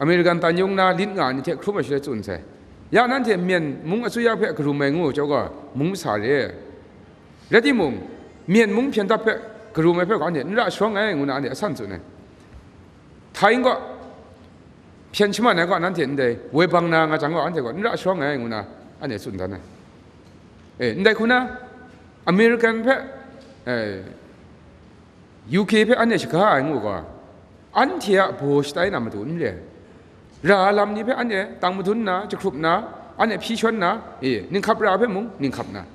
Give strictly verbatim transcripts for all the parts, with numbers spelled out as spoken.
American tan yung na lit nga ai ni hte hkrum ai shaloi tsun sai. Ya nanhte Myen mung asuya hpe karum ai ngu chyawm gaw, mung masa re. Rai timung, Myen mung hpyen dap hpe karum ai hpe gaw anhte n ra sharawng ai, ngu na anhte asan tsun ai. Htai kaw, hpyen shaman ai kaw nanhte ndai woi bang na nga jang gaw, anhte gaw n ra sharawng ai, ngu na anhte tsun dan ai. E, ndai hku na, American hpe, e, U K hpe anhte shaga ai ngu gaw, anhte a baw shatai na matu n re. Ra lam ni hpe anhte tang madun na, jahkrup na, anhte hpyi shawn na, e, ninghkap ra hpe mung ninghkap na,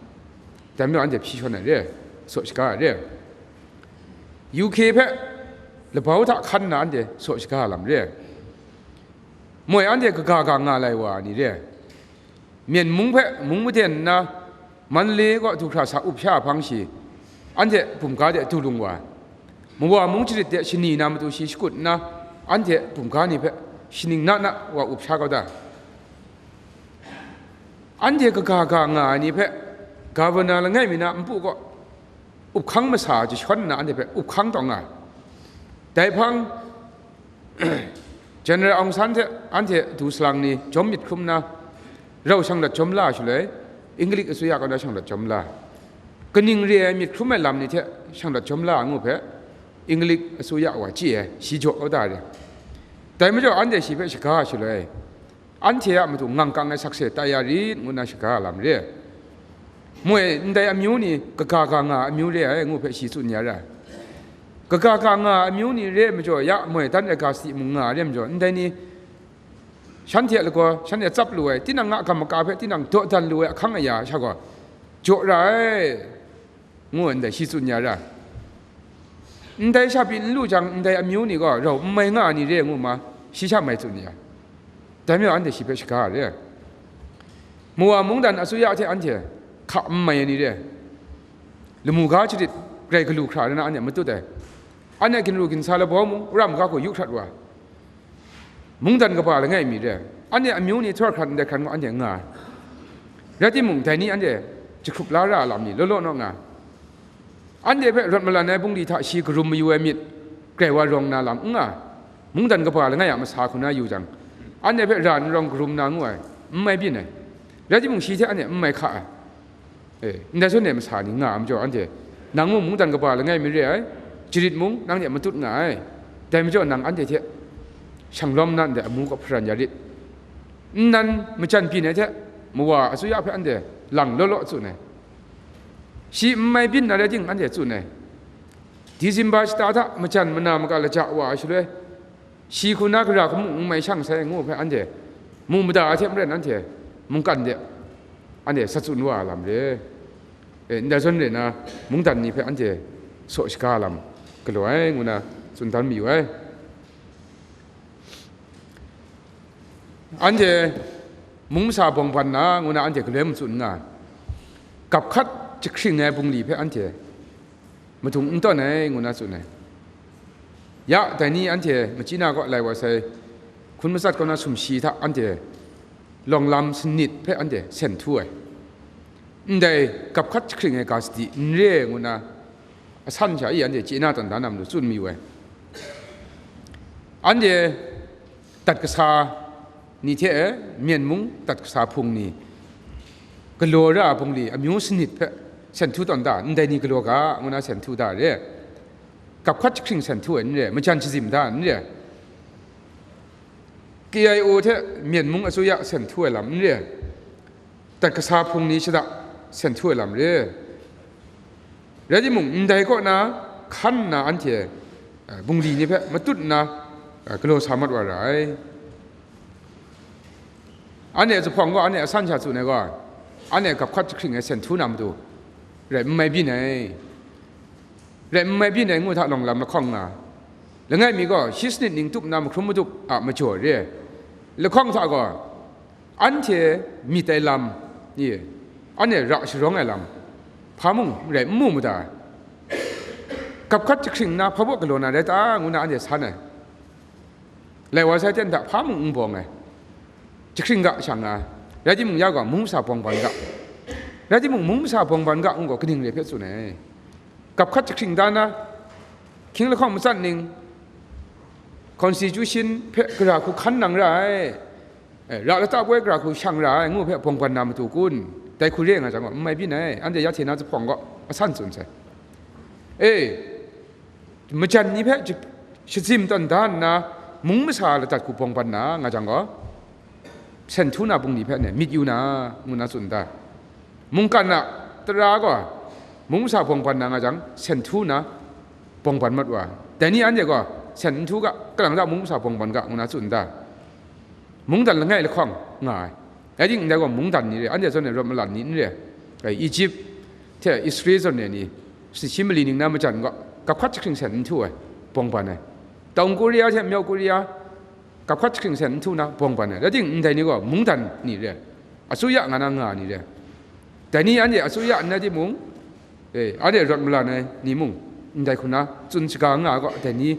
dai majaw anhte hpyi shawn ai re, saw shaga ai re. U K hpe labau hta hkan na anhte saw shaga lam re. Moi anhte kaga ga nga lai wa ni re. Myen mung hpe mung maden nna, Manle kaw du hkra sa up sha hpang shi, anhte bumga de du lung wa ai. Mawa mung jarit de shani na matu shi shakut nna, anhte bumga ni hpe shaning na na wa up sha kau da. Anhte kaga ga nga ai ni hpe, governor langai mi na npu kaw up hkang masa jashawn nna anhte hpe up hkang taw nga ai. Dai hpang, General Aung San hte anhte du salang ni jawm myit hkrum nna, rau shang dat jawm la shaloi, Inglik asuya kaw na shang dat jawm la. Kaning re ai myit hkrum ai lam ni hte shang dat jawm la ngu hpe, Inglik asuya wa chye ai, shi jaw kau da re. Dai majaw anhte shi hpe shaga shaloi, anhte a matu ngang kang ai sakse tai ya rit, ngu na shaga lam re. Moi ndai amyu ni kaga ga nga ai amyu re ai, ngu hpe shi tsun ya ra. Kaga ga nga ai amyu ni re ai majaw, ya moi dan ai ga sadi mung nga ai re ai majaw, ndai ni shanhte a lagaw, shanhte tsap lu ai, tinang a gam maka hpe tinang dawdan lu ai ahkang aya sha gaw, jaw ra ai, ngu ndai shi tsun ya ra. Ndai sha pyi n lu jang, ndai amyu ni gaw rau n mai nga ai ni re ai ngu ma, shi sha mai tsun ya. Dai majaw anhte shi hpe shaga ai re. Mawa mungdan asuya hte anhte hka n mai ai ni re. Lamu ga jarit grai galu hkra ai na anhte matut ai. Anhte ginru ginsa labau mung, wora maga hku yu hkrat wa ai. Mungdan kaba langai mi re. Anhte amyu ni htawra hkran ndai hkran gaw anhte nga ai. Rai timung, dai ni anhte jahkrup la ra ai lam ni law law naw nga ai. Anhte hpe rawt malan ai bungli hta shi karum mayu ai myit, grai wa rawng na lam n nga ai. Mungdan kaba langai a masa hku na yu jang, anhte hpe ra n rawng karum na ngu ai, n mai byin ai. Rai timung, shi hte anhte n mai hka ai. E, ndai zawn e masa ni nga ai majaw, anhte, nang mung mungdan kaba langai mi re ai, jarit mung nang hte matut nga ai. Dai majaw, nang anhte hte shang lawm na ndai amu kaw hparan ya rit. Nnan majan byin ai hte, mawa asuya hpe anhte lang law law tsun ai. Shi n mai byin na rai ting, anhte tsun ai. Disemba shata hta majan mana maga laja wa ai shaloi, shi hku na gara hku mung n mai shang sai, ngu hpe anhte mu mada ai hte maren, anhte mungkan de anhte sa tsun wa ai lam re. E, ndai zawn re na, mungdan ni hpe anhte saw shaga lam galaw ai, ngu na tsun dan mayu ai. Anhte mung masa bawng ban na, ngu na anhte galoi matsun nga ai. Gap hkat jahkring ai bungli hpe anhte madung n tawn ai, ngu na tsun ai. Ya, dai ni anhte machyi na kaw lai wa sai, hkun matsat kaw na sumshi hta anhte lawng lam sanit hpe anhte sen htu ai. Ndai gap hkat jahkring ai ga sadi n re ai, ngu na asan sha i anhte chye na tawn da na malu tsun mayu ai. Anhte dat kasa ni hte e, Myen mung dat kasa hpung ni, galaw ra ai bungli amyu sanit hpe sen htu tawn da, ndai ni galaw ga, ngu na sen htu da re. Gap hkat jahkring sen htu ai n re, majan shazim da n re. K I O hte Myen mung asuya sen htu ai lam n re. Dat kasa hpung ni shada sen htu ai lam re. Rai timung, ndai kaw na hkan nna anhte, eh, bungli ni hpe matut nna, eh, galaw sa mat wa ra ai. Anhte zuphpawng gaw, anhte asan sha tsun ai gaw, anhte gap hkat jahkring ai sen htu na matu, rai n mai byin ai. Rai n mai byin ai ngu hta lawng lam lahkawng nga, langai mi gaw shi sanit ning tup nna mahkrum madup a majaw re ai. Lahkawng hta gaw, anhte myit ai lam, i, anhte ra sharawng ai lam, hpa mung rai n mu mada ai. Gap hkat jahkring nna hpa baw galaw na rai ta, ngu na anhte san ai. Lai wa sai ten hta hpa mung n bawng ai. Jahkring ga shang nga ai. Rai timung, ya gaw mung masa bawng ban ga. Rai timung, mung masa bawng ban ga ngu gaw kaning re hpe tsun ai. Gap hkat jahkring da na, hkying lahkawng matsat ning, Constitution hpe gara hku hkan nang ra ai, eh, ra lata poi gara hku shang ra ai ngu hpe bawng ban na matu kun? Dai hku re nga jang gaw, n mai byin ai, anhte ya hte na zuphpawng gaw asan tsun sai. E, majan ni hpe j-, shazim tawn da nna, mung masa ladat hku bawng ban na nga jang gaw, sen htu na bungli hpe ne myit yu na, ngu na tsun da. Mungkan a tara gaw mung masa bawng ban na nga jang, sen htu na bawng ban mat wa. Dai ni anhte gaw, sen n htu ga, kalang ta mung masa bawng ban ga, ngu na tsun da. Mungdan langai lahkawng nga ai. Rai timung, ndai gaw mungdan ni re, anhte zawn e rawt malan ni n re. Rai, Egypt hte Israel zawn e ni, sumshi mali ning na majan gaw, gap hkat jahkring sen n htu ai, bawng ban ai. Tawng Korea hte Myaw Korea, gap hkat jahkring sen n htu na bawng ban ai. Rai timung, ndai ni gaw mungdan ni re, asuya nga na nga ni re. Dai ni anhte asuya n rai timung, e, anhte rawt malan ai ni mung, ndai hku na tsun shaga nga ai gaw, dai ni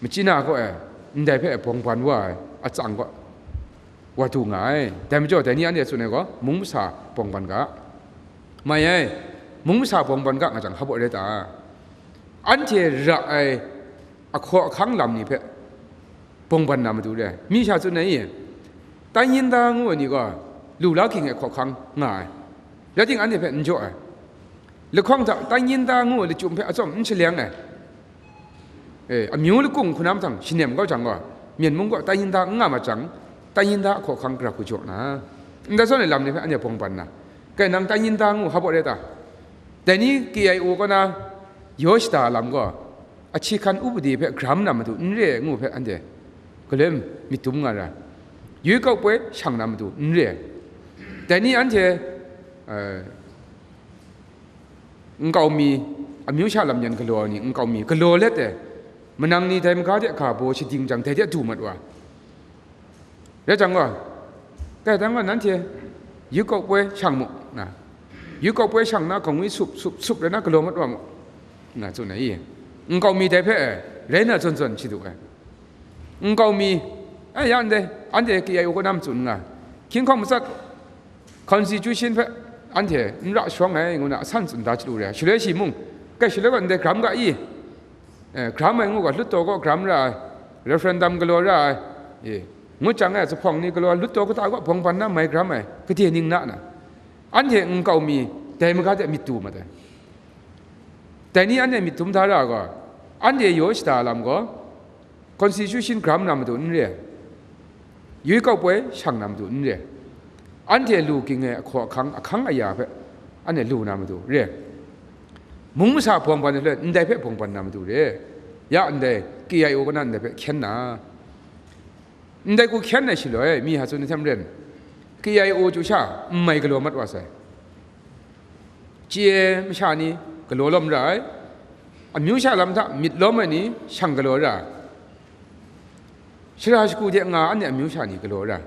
machyi na gaw e, ndai hpe bawng ban wa ai atsang gaw wa du nga ai. Dai majaw, dai ni anhte tsun ai gaw, mung masa bawng ban ga. Mai ai, mung masa bawng ban ga nga jang, hpa baw rai ta? Anhte ra ai ahkaw ahkang lam ni hpe bawng ban na matu re. Mi sha tsun ai, Tan Yin Da ngu ai ni gaw, lu la ging ai ahkaw ahkang nga ai. Rai timung, anhte hpe n jaw ai. Lahkawng hta Tan Yin Da ngu ai lachyum hpe atsawm n shaleng ai. E, amyu lakung hku na mahtang shanem kau jang gaw, Myen mung gaw Tan Yin Da n nga mat jang, Tan Yin Da ahkaw ahkang gara hku jaw na, ndai zawn ai lam ni hpe anhte bawng ban na, kai nang Tan Yin Da ngu hpa baw rai ta? Dai ni K I O kaw na yaw shada lam gaw, ahkying hkan upadi hpe gram na matu n re ai ngu hpe anhte galoi myit dum nga ra, yuikau poi shang na matu n re ai. Dai ni anhte, eh, nkau mi, amyu sha lam yan galaw ai ni nkau mi galaw let ai, manang ni dai maga de ga baw shading jang, dai de du mat wa. Rai jang gaw, dai dang gaw nanhte yuikau poi shang mu, na, yuikau poi shang na, gangwi sup, sup, sup rai na galaw mat wa mu, nga tsun ai i. Nkau mi dai hpe rai na zawn zawn shadu ai. Nkau mi, ai, ya ndai, anhte K I O kaw na matsun nga, hkying hkawng matsat, constitution hpe anhte n ra sharawng ai, ngu na asan tsun da chyalu re ai. Shaloi shi mung, kai, shaloi gaw ndai gram ga i, eh, gram ai ngu gaw, lutdaw kaw gram ra ai, referendum galaw ra ai, e, ngut jang e, zuphpawng ni galaw ai, lutdaw kata kaw bawng ban na mai gram ai, gade ning na na, anhte nkau mi dai maga de myit du mat ai. Dai ni anhte myit dum da ra gaw, anhte yaw shada lam gaw, constitution gram na matu n re ai, yuikau poi shang na matu n re ai, anhte lu ging ai ahkaw ahkang, ahkang aya hpe anhte lu na matu re ai, mung masa bawng ban ai hte ndai hpe bawng ban na matu re ai, ya ndai K I O kaw na ndai hpe hkyen na, ndai hku hkyen ai shaloi, mi ha tsun ai hte maren, K I O chyu sha n mai galaw mat wa sai. Chye ai masha ni galaw lawm ra ai, amyu sha lam hta myit lawm ai ni shang galaw ra ai, shara shagu de nga anhte amyu sha ni galaw ra ai.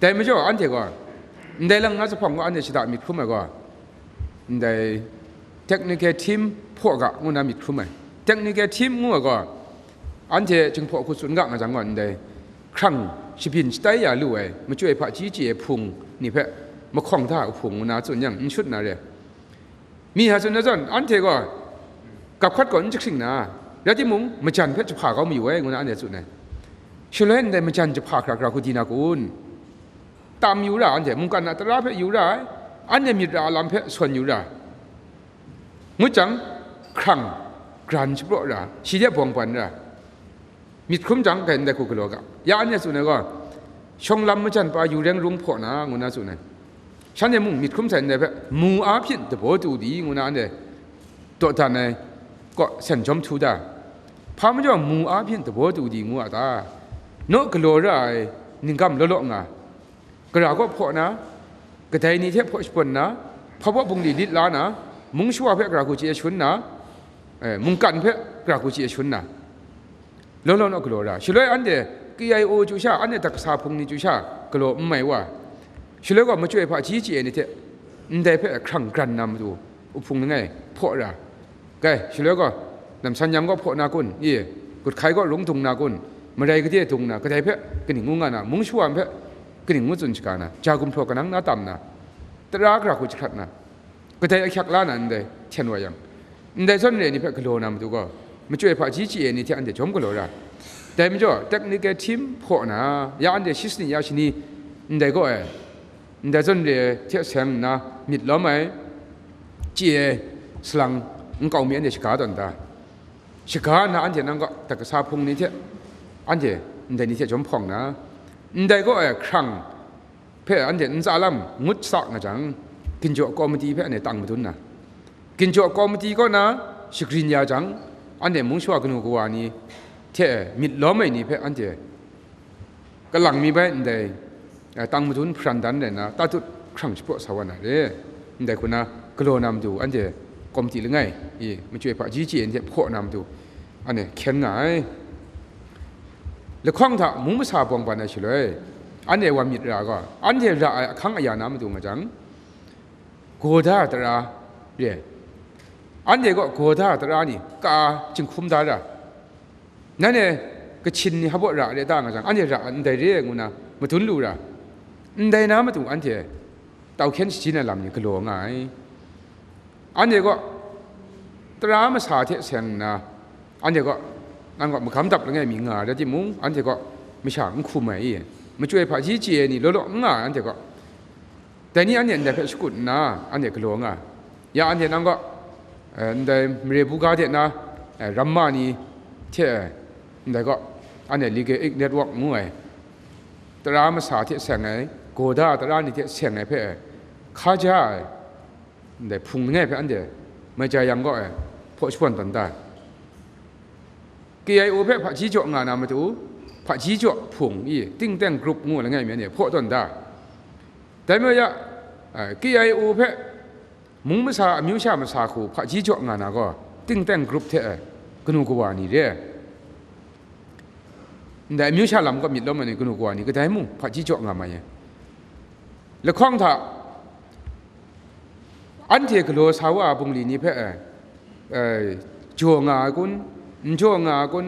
Dai majaw, anhte gaw, ndai lang na zuphpawng gaw, anhte shada myit hkrum ai gaw, ndai technical team hpaw ga ngu na myit hkrum ai. Technical team ngu ai gaw, anhte Jinghpaw hku tsun ga nga jang gaw, ndai hkrang shabyin shatai ya lu ai, machyoi hpaji chye ai hpung ni hpe mahkawng hta a hpung ngu na tsun yang, n shut na re ai. Mi ha tsun na zawn, anhte gaw gap hkat gaw n jahkring na, rai timung, majan hpe jahpa kau mayu ai, ngu na anhte tsun ai. Shaloi ndai majan jahpa hkra hkra hku di na kun? Tam yu ra, anhte mungkan a tara hpe yu ra ai, anhte myit ra ai lam hpe sawn yu ra. Ngut jang, hkrang gran shapraw ra, shi de bawng ban ra, myit hkrum jang, kai ndai hku galaw ga. Ya anhte tsun ai gaw, shawng lam majan pa yu reng rung hpaw na, ngu na tsun ai. Shanhte mung myit hkrum sai ndai hpe, mu a hpyin dabaw tu di, ngu na anhte dawdan ai kaw sen jawm htu da. Hpa majaw mu a hpyin dabaw tu di ngu a ta? Naw galaw ra ai ningkam law law nga, gara kaw hpaw na, kadai ni hte hpaw shapawn na, hpa baw bungli lit la na, mung shawa hpe gara hku chye shun na, eh, mungkan hpe gara hku chye shun na, law law naw galaw ra. Shaloi anhte K I O chyu sha, anhte dak kasa hpung ni chyu sha galaw n mai wa. Shaloi gaw machyoi hpaji chye ai ni hte ndai hpe hkrang gran na matu, uhpung langai hpaw ra. Kai, shaloi gaw, lamsan yang gaw hpaw na kun? E, gut hkai gaw rung dung na kun? Marai gade dung na, kadai hpe kaning ngu nga na, mung shawa hpe kaning ngu tsun shaga na, ja gumhpraw kanang na tam na, tara gara hku jahkrat na, kadai ahkyak la na ndai hten wa yang, ndai zawn re ai ni hpe galaw na matu gaw, machyoi hpaji chye ai ni hte anhte jawm galaw ra. Dai majaw, technical team hpaw na, ya anhte shi sanit ya shani, ndai gaw e, ndai zawn re ai hte seng nna, myit lawm ai, chye ai salang nkau mi anhte shaga tawn da. Shaga nna anhte nang gaw, dat kasa hpung ni hte, anhte ndai ni hte jawm hpawng na, ndai gaw e hkrang hpe anhte ntsa lam ngut sa nga jang, ginjaw komiti hpe anhte tang madun na, ginjaw komiti kaw na shagrin ya jang, anhte mung shawa kanu kawa ni hte myit lawm ai ni hpe anhte kalang mi bai ndai, eh, tang madun hparan dan rai nna, tatut hkrang shapraw sa wa na re. Ndai hku na galaw na matu anhte komiti langai i machyoi hpaji chye ai ni hte hpaw na matu anhte hkyen nga ai. Lahkawng hta mung masa bawng ban ai shaloi, anhte wan myit ra gaw, anhte ra ai ahkang aya na matu nga jang, gaw da ai tara re ai. Anhte gaw gaw da ai tara ni ka jinghkum da ra, nanhte Kachin ni hpaw ra re ta nga jang, anhte ra ai ndai re ai ngu na madun lu ra, ndai na matu anhte tau hkyen shajin ai lam ni galaw nga ai. Anhte gaw tara masa hte seng nna, anhte gaw, nang gaw magam dap langai mi nga ai rai timung, anhte gaw masha n hkum ai i, machyoi hpaji chye ai ni law law n nga ai anhte gaw, dai ni anhte ndai hpe shakut nna, anhte galaw nga ai. Ya anhte nang gaw, eh, ndai mare buga de na, eh, ramma ni hte, eh, ndai gaw, anhte Legal Aid Network ngu ai, tara masa hte seng ai, gaw da tara ni hte seng ai hpe, eh, hkaja ai, ndai hpung langai hpe anhte mai ja yang gaw, eh, hpaw shabawn tawn da ai. K I O hpe hpaji jaw nga na matu, hpaji jaw hpung i, tingteng group ngu langai mi anhte hpaw tawn da. Dai majaw ya, eh, K I O hpe mung masa, amyu sha masa hku hpaji jaw nga na gaw, tingteng group hte, eh, kanu kawa ni re ai. Ndai amyu sha lam kaw myit lawm ai ni kanu kawa ni kadai mung hpaji jaw nga mai ai. Lahkawng hta anhte galaw sa wa ai bungli ni hpe, eh, eh, jaw nga ai kun, n jaw nga ai kun,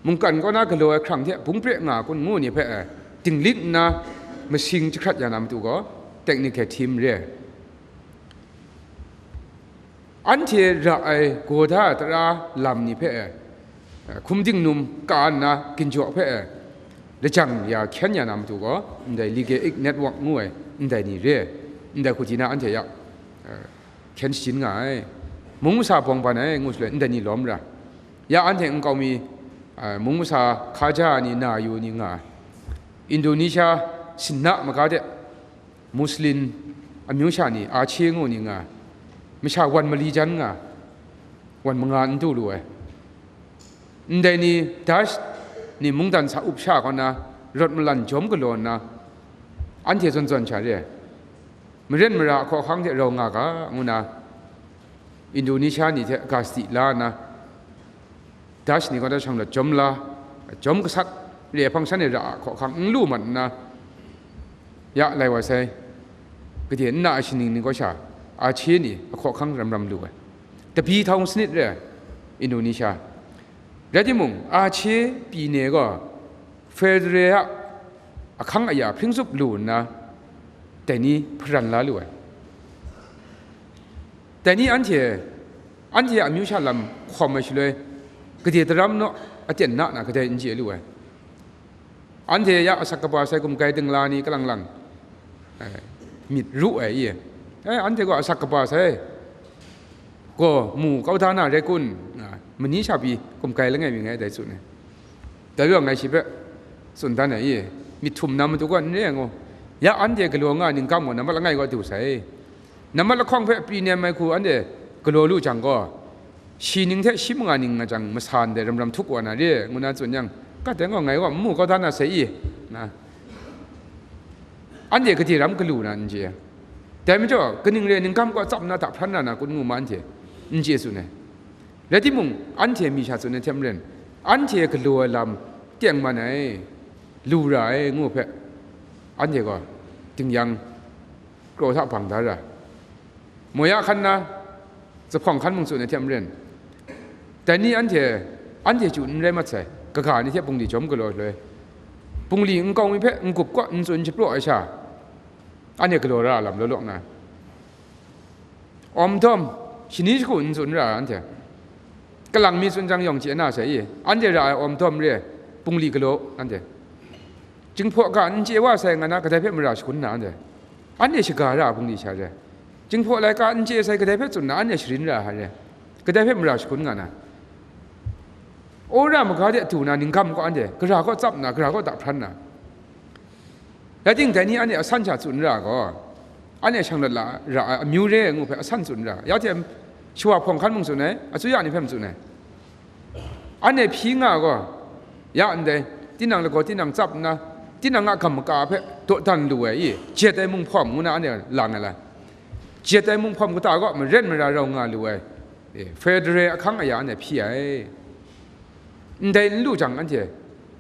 mungkan kaw na galaw ai hkrang hte bung pre nga ai kun ngu ni hpe, eh, dinglik nna masing jahkrat ya na matu gaw, technical team re ai. Anhte ra ai gaw da ai tara lam ni hpe, eh, hkum dingnum ka nna ginjaw hpe, eh, lajang ya hkyen ya na matu gaw, ndai Legal Aid Network ngu ai ndai ni re ai. Ndai hku di na anhte ya, eh, hkyen shajin nga ai. Mung masa bawng ban ai ngu shaloi ndai ni lawm ra. Ya anhte nkau mi, eh, mung masa hkaja ni na yu ni nga ai. Indonesia sinna maga de, Muslim amyu sha ni, Aceh ngu ni nga, masha wan mali jan nga, wan manga n du lu ai. Ndai ni Dutch ni mungdan sa up sha kaw na, rawt malan jawm galaw nna, anhte zawn zawn sha re ai. Maren mara ahkaw ahkang hte rau nga ga, ngu na, Indonesia ni hte ga sadi la nna, Dutch ni gaw da shang lat jawm la, jawm gasat, re ai hpang shanhte ra a hkaw hkang n lu mat nna, ya lai wa sai, gade nna a shaning ni gaw sha, Aceh ni a hkaw hkang ram ram lu ai. Tabi htawng sanit re ai, Indonesia. Rai timung, Aceh pyi ni gaw, Federal a ahkang aya hpring tsup lu nna, dai ni hparan la lu ai. Dai ni anhte, anhte a amyu sha lam hkawm ai shaloi, gade daram naw aten na na kadai n chye lu ai. Anhte ya asak kaba sai gumkai dingla ni kalang lang, eh, myit ru ai i. Eh, anhte gaw asak kaba sai gaw mu kau da na rai kun, nga, mani sha pyi gumkai langai mi ngai dai tsun ai. Dai majaw ngai shi hpe tsun dan ai i, myit htum na matu gaw n re ai ngu. Ya anhte galaw nga ai ningkam gaw nambat langai kaw du sai. Nambat lahkawng hpe pyi nem ai hku anhte galaw lu jang gaw, shi ning hte shi manga ning nga jang masa ndai ram ram htuk wa na re, ngu na tsun yang, ka dai gaw ngai gaw n mu kau da na sai i, na, anhte gade ram galu na n chye. Dai majaw, kaning re ningkam kaw tsap na hta hpran na na kun ngu ma anhte n chye tsun ai. Rai timung, anhte mi sha tsun ai hte maren, anhte galaw ai lam teng man ai, lu ra ai ngu hpe, anhte gaw dingyang kraw hta bang da ra. Moya hkan na, zuphpawng hkan mung tsun ai hte maren, dai ni anhte, anhte chyu n rai mat sai, kaga ni hte bungli jawm galaw loi, bungli nkau mi hpe n-gup kaw n tsun shapraw ai sha, anhte galaw ra ai lam law law nga ai. Awm dawm, shani shagu n tsun ra ai anhte. Kalang mi tsun jang yawng chye na sai i, anhte ra ai awm dawm re ai, Bungli galaw anhte. Jinghpaw ga n chye wa sai nga na, kadai hpe mara shagun na anhte. Anhte shaga ra bungli sha re. Jinghpaw laika n chye sai kadai hpe tsun na, anhte sharin ra ai re. Kadai hpe mara shagun nga na. Wora maga de du na, ningkam kaw anhte, gara kaw tsap nna, gara kaw dahpran na. Rai timung, dai ni anhte asan sha tsun ra gaw, anhte shanglawt la ra ai amyu re ai ngu hpe asan tsun ra. Ya hte shawa hpawng hkan mung tsun ai, asuya ni hpe mung tsun ai. Anhte hpyi nga gaw, ya ndai, tinang lagaw tinang tsap nna, tinang a gam maka hpe dawdan lu ai i, jet ai munghpawm ngu na anhte lang ai lai. Jet ai munghpawm kata gaw maren mara rau nga lu ai, e, federal ahkang aya anhte hpyi ai. Ndai n lu jang, anhte,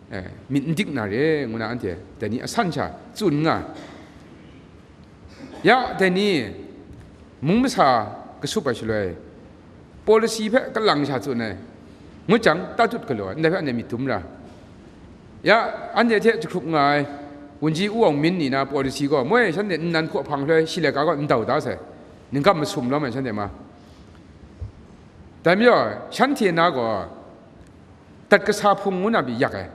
e, myit n dik na re, ngu na anhte dai ni asan sha tsun nga. Ya, dai ni mung masa kasup ai shaloi, policy hpe kalang sha tsun ai, ngut jang, tatut galaw ai, ndai hpe anhte myit dum ra. Ya, anhte hte jahkrup nga ai, wunji Wang Min ni na policy gaw, moi shanhte nnan hpaw hpang shaloi, shi laika gaw n dau da sai, ningkam masum lawm ai shanhte ma. Dai majaw, shanhte na gaw, dat kasa hpung ngu na pyi yak ai.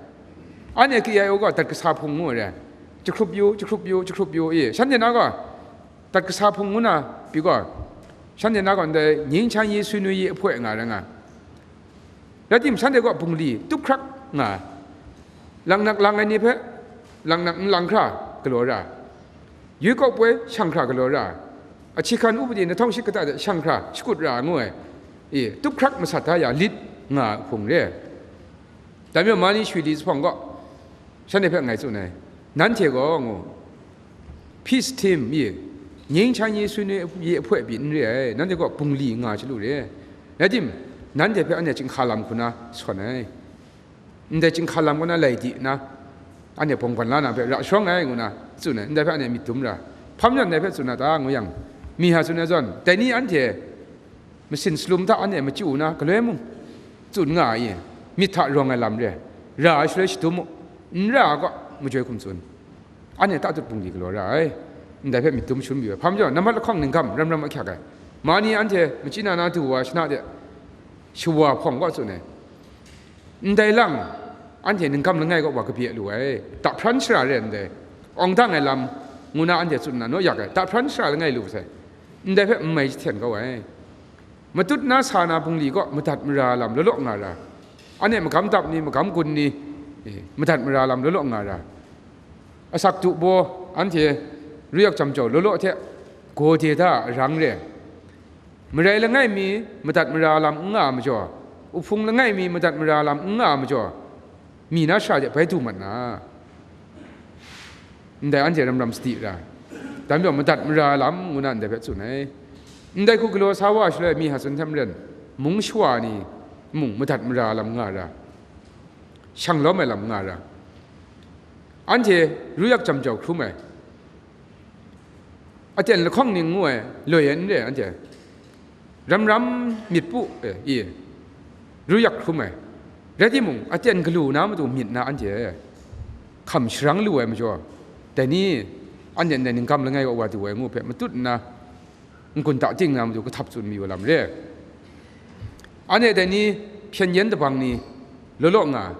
Anhte K I O gaw dat kasa hpung ngu ai re. Jahkrup yu, jahkrup yu, jahkrup yu, i, shanhte na gaw, dat kasa hpung ngu na pyi gaw, shanhte na gaw ndai nying chang yi sui nui yi ahpoi nga rai nga. Rai timung, shanhte gaw bungli tup hkrak nga ai. Laknak lang ai ni hpe, laknak n lang hkra galaw ra ai. Yuikawp poi shang hkra galaw ra ai. Achyi hkan upadi na htawng shit kata de shang hkra shakut ra ai ngu ai. E, tup hkrak masat da ya lit nga ai hpung re ai. Dai majaw, Mani Shwi Li zuphpawng gaw shanhte hpe ngai tsun ai, nanhte gaw ngu, peace team i, nying chang yi sui nui yi ahpoi pyi n re ai, nanhte gaw bungli nga chyalu re ai. Rai timung, nanhte hpe anhte chyinghka lam hku na sawn ai. Ndai chyinghka lam kaw na lai di nna, anhte bawng ban la na hpe ra sharawng ai ngu na tsun ai, ndai hpe anhte myit dum ra. Hpa majaw ndai hpe tsun na ta ngu yang, mi ha tsun ai zawn, dai ni anhte masin salum hta anhte machyu na galoi mung tsun nga ai, myit hta rawng ai lam re, ra ai shaloi shadum u, n ra ai kaw majoi hkum tsun. Anhte tatut bungli galaw ra ai, ndai hpe myit dum shangun mayu ai. Hpa majaw, nambat lahkawng ningkam ram ram ahkyak ai. Mani anhte machyi na na du wa shana de, shawa hpawng kaw tsun ai. Ndai lang, anhte ningkam langai kaw wa kabye lu ai, dahpran shara re ndai, awng dang ai lam ngu na anhte tsun na naw yak ai, dahpran shara langai lu sai, ndai hpe n mai jahten kau ai. Matut na sa na bungli kaw madat mara lam law law nga ra, anhte magam dap ni, magam gun ni, e, madat mara lam law law nga ra, asak du baw, anhte ruyak jam jau law law hte, gaw de da a arang re. Marai langai mi madat mara lam n nga ai majaw, uhpung langai mi madat mara lam n nga ai majaw, mi na shara de bai du mat na, ndai anhte ram ram sadi ra, dai majaw madat mara lam ngu na ndai hpe tsun ai. Ndai hku galaw sa wa shaloi, mi ha tsun hte maren, mung shawa ni mung madat mara lam nga ra, shang lawm ai lam nga ra, anhte ruyak jam jau hkrum ai. Aten lahkawng ning ngu ai loi ai n re anhte, ram ram myit pu, e, i, ruyak hkrum ai. Rai timung, aten galu na matu myit na anhte hkam sharang lu ai majaw, dai ni anhte ndai ningkam langai kaw wa du ai ngu hpe matut nna, n-gun ta ting na matu kahtap tsun mayu ai lam re. Anhte dai ni hpyen yen dabang ni law law nga ai.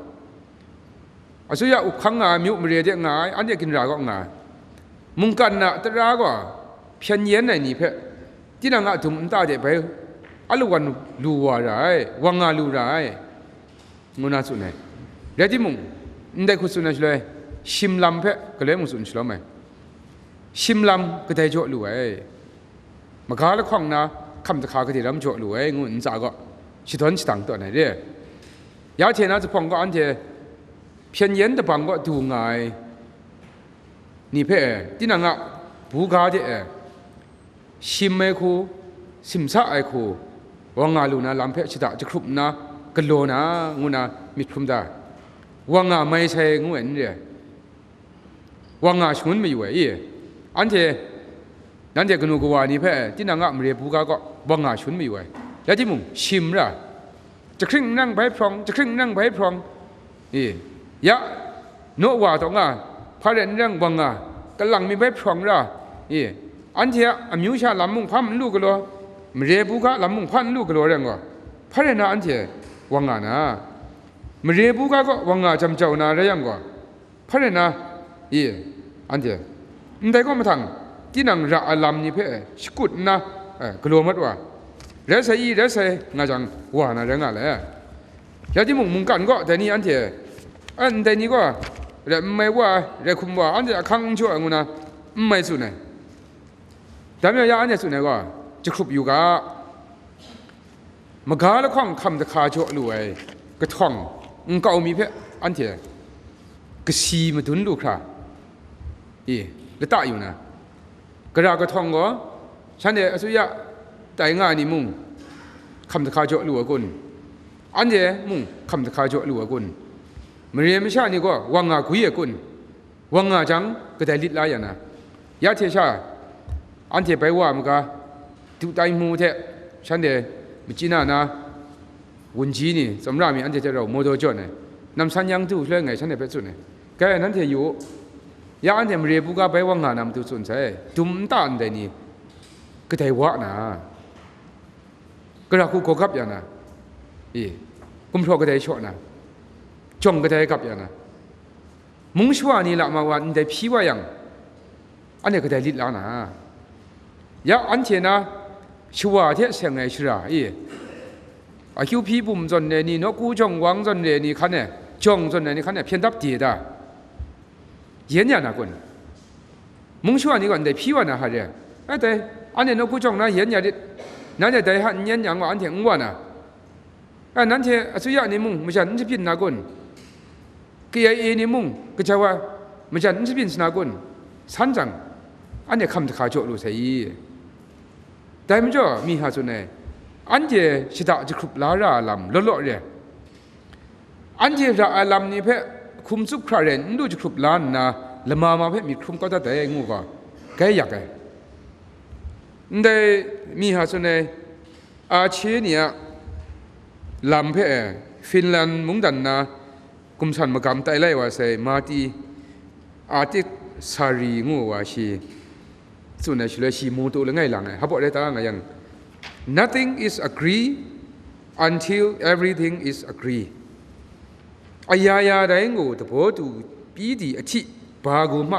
Asuya up hkang nga ai, myu mare de nga ai, anhte ginra kaw nga ai. Mungkan a tara gaw hpyen yen ai ni hpe tinang a dum nta de bai alawan lu wa ra ai, wang nga lu ra ai, ngu na tsun ai. Rai timung, ndai hku tsun ai shaloi, shim lam hpe galoi mung tsun shalawm ai. Shim lam kadai jaw lu ai. Maga lahkawng na hkam jahka gade ram jaw lu ai ngu ntsa gaw, shadawn shadang tawn ai re. Ya hte na zuphpawng gaw anhte hpyen yen dabang kaw du nga ai ni hpe, tinang a buga de e, shim ai hku, simsa ai hku, wang nga lu na lam hpe shada jahkrup nna, galaw na, ngu na myit hkrum da, wang nga mai sai ngu ai n re ai. Wang nga shangun mayu ai i? Anhte, nanhte kanu kawa ni hpe tinang a mare buga kaw wang nga shangun mayu ai. Rai timung, shim ra, jahkring n rang bai hprawng, jahkring n rang bai hprawng, i, ya, naw wa taw nga, hpa rai n rang wang nga, kalang mi bai hprawng ra, i, anhte a amyu sha lam mung hpa n lu galaw, mare buga lam mung hpa n lu galaw rai nga, hpa rai na anhte wang nga na. Mare bu ga kaw wang nga jam jau na rai yang gaw, hpa rai na, i, anhte, ndai kaw mahtang, tinang ra ai lam ni hpe shakut nna, eh, galaw mat wa, rai sai i, rai sai, nga jang, wa na rai nga le. Ya timung, mungkan gaw dai ni anhte, eh, ndai ni gaw, rai n mai wa, rai hkum wa, anhte ahkang n jaw ai ngu na, n mai tsun ai. Dai majaw ya anhte tsun ai gaw, jahkrup yu ga, maga lahkawng hkam dahka jaw lu ai kahtawng nkau mi hpe anhte kasi madun lu hkra, i, lata yu na, gara kahtawng gaw, shanhte asuya tai nga ai ni mung hkam dahka jaw lu ai kun? Anhte mung hkam dahka jaw lu ai kun? Mare masha ni gaw wang nga gwi ai kun? Wang nga jang, kadai lit la ya na? Ya hte sha, anhte bai wa maga, du tai hmu hte, shanhte machyi na na, wunji ni, tsawmra mi anhte hte rau mawdaw jawn ai, namsan yang du shaloi ngai shanhte hpe tsun ai. Kai, nanhte yu u, ya anhte mare bu ga bai wang nga na matu tsun sai, dum nta ndai ni, kadai wa na, gara hku gaw gap ya na, e, gumhpraw kadai shaw na, jawng kadai gap ya na, mung shawa ni lama wa ndai hpyi wa yang, anhte kadai lit la na? Ya anhte na shawa hte seng ai shara e, akyu hpyi bum zawn ai ni, nawku jawng wang zawn ai ni hkan e, jawng zawn ai ni hkan e hpyen dap de da, yen ya na kun? Mung shawa ni gaw ndai hpyi wa na hare, ai dai, anhte nawku jawng na yen ya rit, nanhte dai hta n yen yang gaw anhte n wa na? A, nanhte asuya ni mung majan n shabyin na kun? K I A ni mung gaja wa majan n shabyin sa na kun? San jang, anhte hkam dahka jaw lu sai i? Dai majaw, mi ha tsun ai, anhte shada jahkrup la ra ai lam law law re, anhte ra ai lam ni hpe hkum tsup hkra rai n lu jahkrup la nna, lama ma hpe myit hkrum kau dat ai ngu gaw, gai yak ai. Ndai mi ha tsun ai, Ahcie ni a lam hpe Finland mungdan na gumsan magam tai lai wa sai, Mati Ahtisaari ngu wa shi tsun ai shaloi, shi mung tu langai lang ai, hpa rai ta nga yang, "Nothing is agree until everything is agree." Aya ya dai ngu dabaw du pyi di ahti ba gu ma